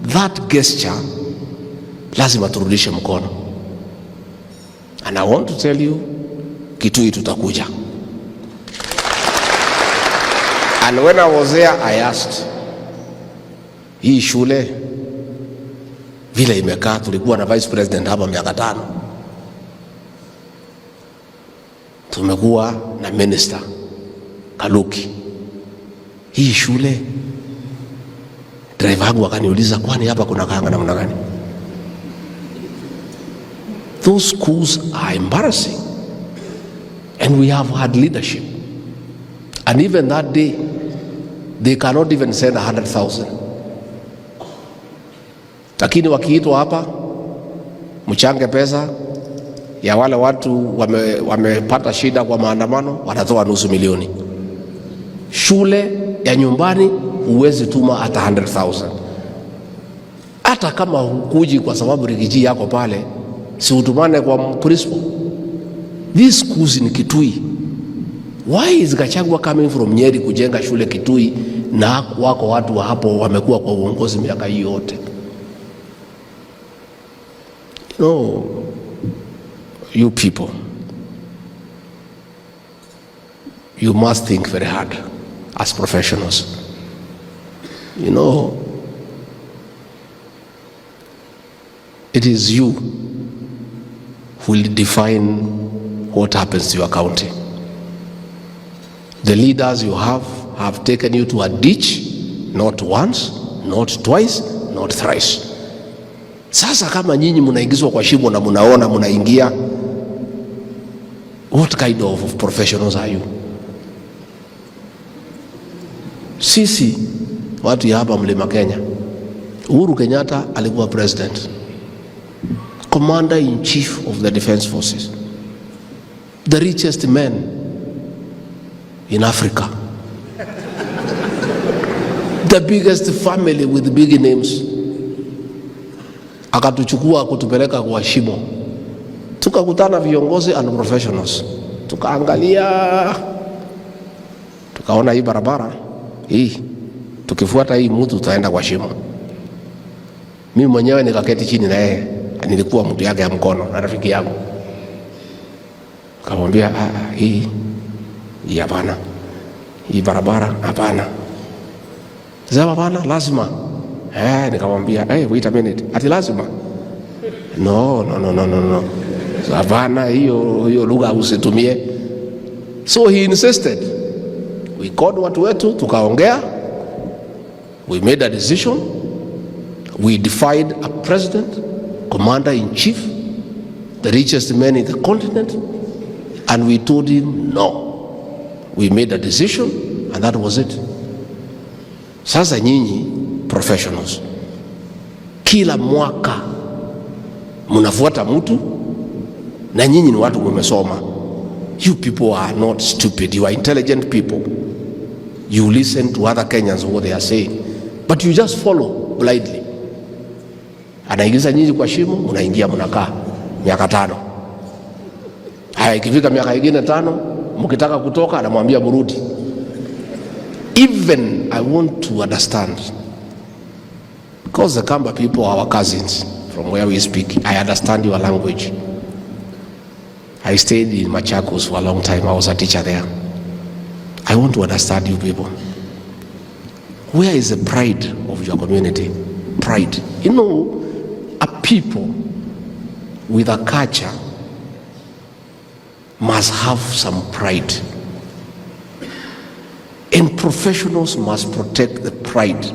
That gesture lazima turudishe mkono. And I want to tell you, Kitui tutakuja. And when I was there I asked, hii shule vile imekaa, tulikuwa na vice president hapa miaka 5, tumekuwa na minister Kaluki. Hii shule, driver wangu akaniuliza, kwani hapa kuna kanga namna gani? Those schools are embarrassing. And we have had leadership. And even that day, they cannot even send 100,000. Lakini wakiitwa hapa, mchange pesa ya wale watu wamepata shida kwa maandamano, wanatoa 500,000. Shule ya nyumbani huwezi tuma hata 100,000. Hata kama hukuji kwa sababu Riggy G yako pale, si utumane kwa principal. These schools in Kitui. Why is Gachagua coming from Nyeri kujenga shule Kitui na wako watu wa hapo wamekuwa kwa uongozi miaka hii yote? You know, you people, you must think very hard as professionals. You know, it is you who will define what happens to your county. The leaders you have taken you to a ditch, not once, not twice, not thrice. Sasa kama nyinyi mnaingizwa kwa shimo na mnaona mnaingia, what kind of professionals are you? Sisi watu ya hapa Mlima Kenya, Uhuru Kenyatta alikuwa president, commander in chief of the defense forces, the richest man in Africa, the biggest family with big names. Akatuchukua kutupeleka kwa shimo, tukakutana viongozi and professionals, tukaangalia, tukaona hii barabara hii, tukifuata hii mtu tutaenda kwa shimo. Mimi mwenyewe nikaketi chini na yeye, nilikuwa mtu yake ya mkono na rafiki yangu, nikamwambia hii hapana, hii barabara hapana. Sema hapana, lazima. Nikamwambia, hey, wait a minute, ati lazima? No, no, no, no, no, no. Hapana, hiyo lugha usitumie. So he insisted. We called watu wetu, tukaongea. We made a decision. We defied a president, commander in chief, the richest man in the continent, and we told him no. We made a decision and that was it. Sasa nyinyi professionals, kila mwaka mnafuata mtu na nyinyi ni watu mmesoma. You people are not stupid, you are intelligent people. You listen to other Kenyans what they are saying, but you just follow blindly. Anaingiza nyinyi kwa shimo, mnaingia mnakaa miaka 5. Haya, ikifika miaka ingine 5, mkitaka kutoka anamwambia mrudi. Even I want to understand, because the Kamba people are our cousins from where we speak. I understand your language. I stayed in Machakos for a long time. I was a teacher there. I want to understand you people. Where is the pride of your community? Pride. You know, a people with a culture must have some pride. And professionals must protect the pride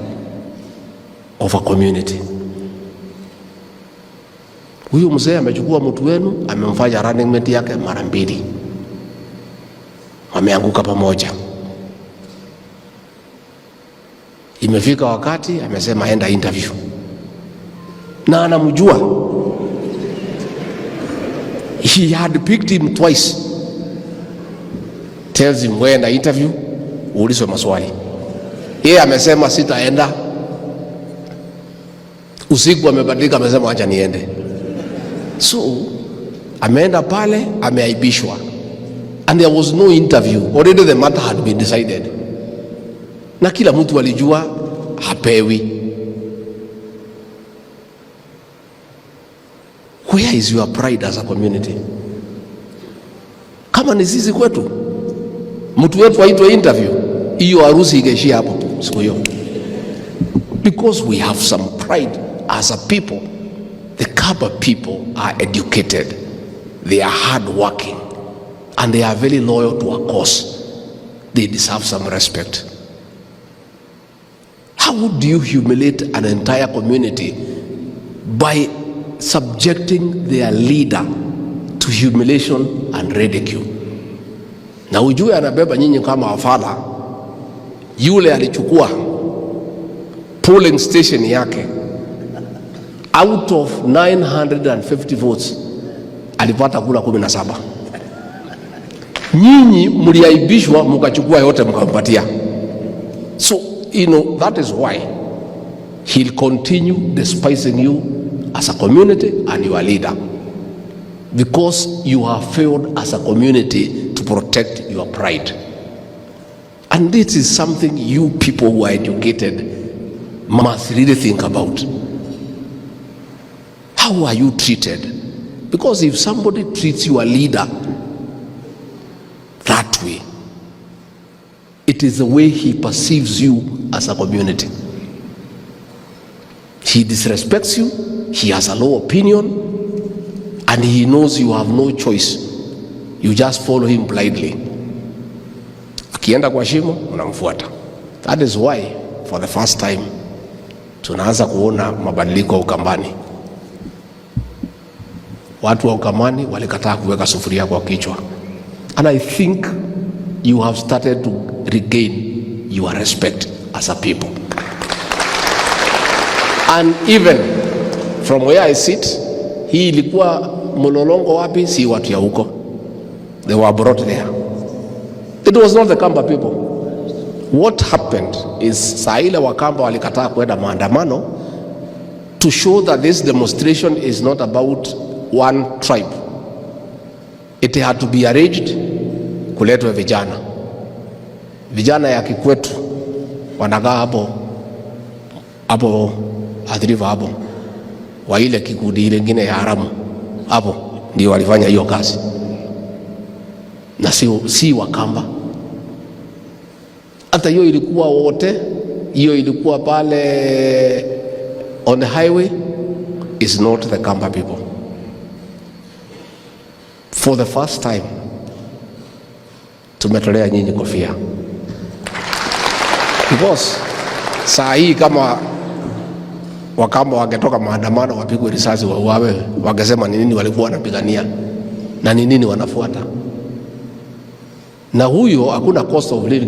of a community. Huyu mzee amechukua mtu wenu, amemfanya running mate yake mara 2. Wameanguka pamoja. Imefika wakati amesema enda interview. Na anamjua. He had picked him twice. Tells him wenda interview, uulizwe maswali. Yeye amesema sitaenda. Usiku amebadilika, amesema acha niende. So ameenda pale, ameaibishwa. And there was no interview. Already the matter had been decided. Na kila mtu alijua hapewi. Where is your pride as a community? Kama ni sisi kwetu, mtu wetu aitwe interview, hiyo harusi ingeishia hapo siku hiyo, because we have some pride as a people. The Kamba people are educated, they are hardworking, and they are very loyal to a cause. They deserve some respect. How do you humiliate an entire community by subjecting their leader to humiliation and ridicule? Na ujue anabeba nyinyi kama wafala. Yule alichukua polling station yake, out of 950 votes alipata kura 17. Nyinyi mliaibishwa mkachukua yote mkampatia. So that is why he'll continue despising you as a community and your leader, because you have failed as a community to protect your pride. And this is something you people who are educated must really think about. How are you treated? Because if somebody treats your leader that way, it is the way he perceives you as a community. He disrespects you, he has a low opinion, and he knows you have no choice. You just follow him blindly. Akienda kwa shimo, unamfuata. That is why for the first time tunaanza kuona mabadiliko Ukambani. Watu wa Ukambani walikataa kuweka sufuria kwa kichwa. And I think you have started to regain your respect as a people. And even from where I sit, hii ilikuwa mlolongo wapi? Si watu ya huko. They were brought there. It was not the Kamba people. What happened is saa ile Wakamba walikataa kwenda maandamano to show that this demonstration is not about one tribe. It had to be arranged, kuletwe vijana, vijana ya kikwetu wanakaa hapo hapo Athi River hapo, wa ile kikundi ile ingine ya haramu hapo, ndio walifanya hiyo kazi, na si Wakamba. Hata hiyo ilikuwa wote, hiyo ilikuwa pale on the highway is not the Kamba people. For the first time tumetolea nyinyi kofia because saa hii kama Wakamba wangetoka maandamano wapigwe risasi wauawe, wangesema ni nini walikuwa wanapigania na ni nini wanafuata? Na huyo hakuna cost of living.